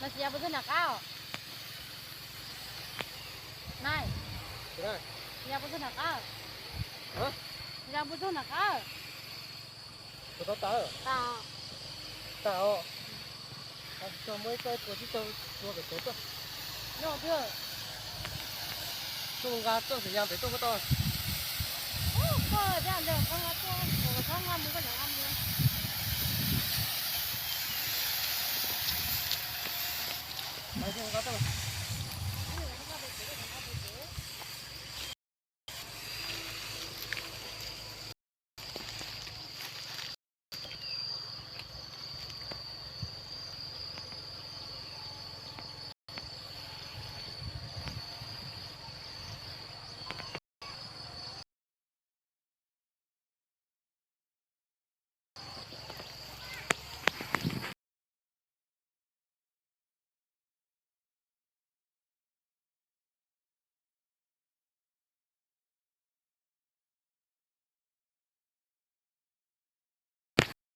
Mas txiv Yaj puas txog nram qab? Nai, txiv Yaj puas txog nram qab? Txiv Yaj puas txog nram qab? Tus tau tas, tas os. Tsis tau muaj ib txoj ib puas tib txoj tua pem tsev tuaj. Tuaj nqa txoj xwm yas pem tuaj puas tau? Koj thiab ntawd koj